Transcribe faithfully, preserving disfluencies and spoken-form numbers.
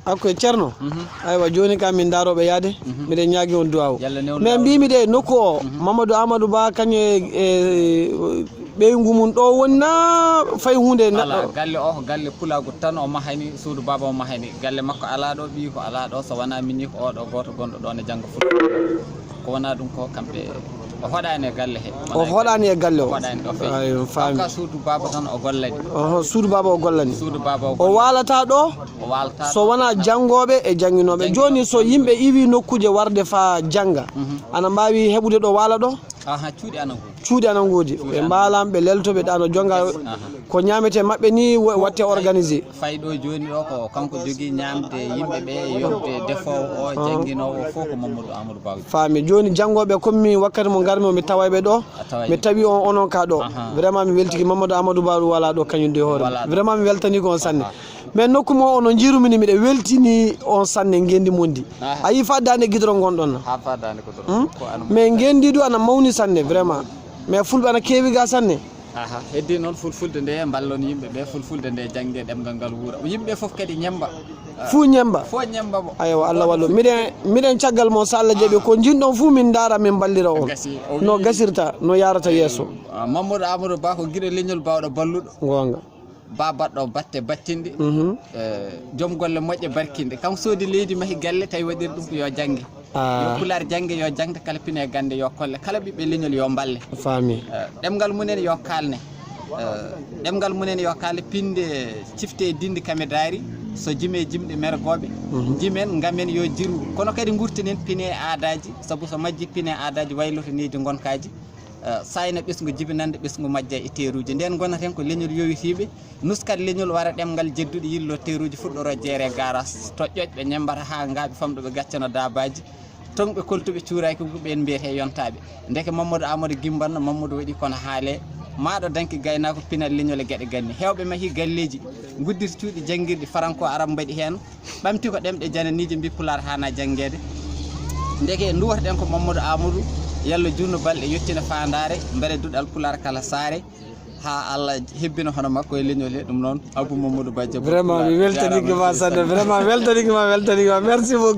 Akko e Ceerno. Aywa, jooni ka min ndaarooɓe yaade. Miɗen ñaagi on duwaaw. Yalla newnu mais laawol. Mbimi de nokku o, Mamadou Amadou Ba, kañum e, e ɓeyngu mum ɗo woni na fay huunde? Ala, neɗɗo galle o ko galle pulaagu tan o mahani, suudu baaba o mahani. Galle makko alaa ɗo ɓiyi ko alaa ɗo, so wonaa mini ko oɗo gooto gonɗo ɗo ne jannga Fulɓe. Ko wonaa ɗum ko kamɓe, o hoɗaani e galle he. O hoɗaani e galle o. O hoɗaani ɗo feewi. Ayo, faami. Kanko suudu baaba tan o gollani. Oho, suudu baaba o gollani. Suudu baaba o O gollani. Waalata ɗo? O waalata so wonaa janngooɓe e jannginooɓe. Jannginooɓe. Jooni so yimɓe iwi nokkuuje warde faa jannga, ana mbaawi heɓude ɗo waala ɗo? Aha, cuuɗi ana ngoodi. Cuuɗi ana ngoodi. Cuuɗi ana ngoodi. Ɓe mbaalan, ɓe lelto, ɓe ɗaano jonnga. Aha. Ko ñaametee maɓɓe ni wa-, watte organisé. Fay ɗo jooni ɗo ko kanko jogii ñaamde yimɓe ɓe, yonde defoowo o, jannginoowo o, fof ko Mamadou Amadou Ba. Faami. Jooni janngooɓe comme min wakkati mo ngarmi o, mi taway ɓe ɗo. A taway. Mi tawi on, onon ka ɗo. Aha. Vraiment mi weltiki Mamadou Amadou Ba ɗum wala ɗo kañum de hoore. Wala ɗo. Vraiment mi weltani ko on sanne. Aha. Mais nokku mo ono njiirumi ni miɗa weltini on sanne ngendi mon ndi. Aha. A yi fa daande gidoro ngonɗon na? Ha fa daande gidoro. Hmm? Ko an mais ngendi ɗum ana mawni sanne vraiment. Mais fulɓe ana keewi ga sanne. Aha, heddi noon fulfulde nde mballon yimɓe ɓe, fulfulde nde jannge ɗemngal ngal wuura. Yimɓe fof kadi ñemmba. Fuu ñemmba. Fof ñemmba mo. Aywa, Allah wallu. Miɗen, miɗen caggal mon, so Allah jaɓi, ko njiɗɗon fuu min ndaara, min mballira on. Gasi, o no wiyi gasirta, no yaarata yeeso. Ah, Mamadou Amadou Ba ko giɗo leñol, baawɗo balluɗo. Goonga. Ba baɗɗo batte battinɗe. Mhm. Eh, joom golle moƴƴe barkinɗe. Kam soodi leydi, mahi galle, tawi waɗiri ɗum ko yo jannge. Ah. Yo Pulaar jannge, yo jaŋde, kala pine e gannde yo kolle, kala ɓiɓɓe leñol yo mballe. Faami. Eh, ɗemngal mumen yo kaalne. Eh, ɗemngal mumen yo kaalne, pinde cifte e dindi kame daari, so jime jimɗe mergooɓe, mhm, jimen ngamen yo jiru. Kono kadi ngurtinen pine e aadaaji, sabu so majji pine e aadaaji wayloto neydi ngonkaaji. Eh, sayna ɓesngu jibinande ɓesngu majja e teeruuji. Nden ngonaten ko leñol yowitiiɓe, nuskat leñol wara ɗemngal jedduɗo yillo teeruuji fuɗɗoro jeere garas. To ƴoƴɓe ñemmbata haa ngaaɓi famɗo ɓe gaccano daabaaji. Toŋɓe koltuɓe cuuraaki ko ɓeen mbiyetee yontaaɓe. Ndeke Mamadou Amadou gimbanno, Mamadou waɗi kono haale. Maaɗo danki gaynaako pinal leñol e geɗe ganni. Heewɓe mahi galleeji, ngudditi cuuɗi janngirɗi faranko arab mbaɗi heen. Ɓamti ko ɗemɗe jananiije mbi Pulaar haana janngeede. Ndeke nduwotoɗen ko Mamadou Amadou, yalla juutno balɗe yettina faandaare, mbele duɗal Pulaar kala saare, haa Allah hebbina hono makko e leñol he. Ɗum noon, Abou Mamadou Ba Diabo. Vraiment, mi weltanike ma sanne. Vraiment, mi weltanike ma, weltanike ma. Merci beaucoup.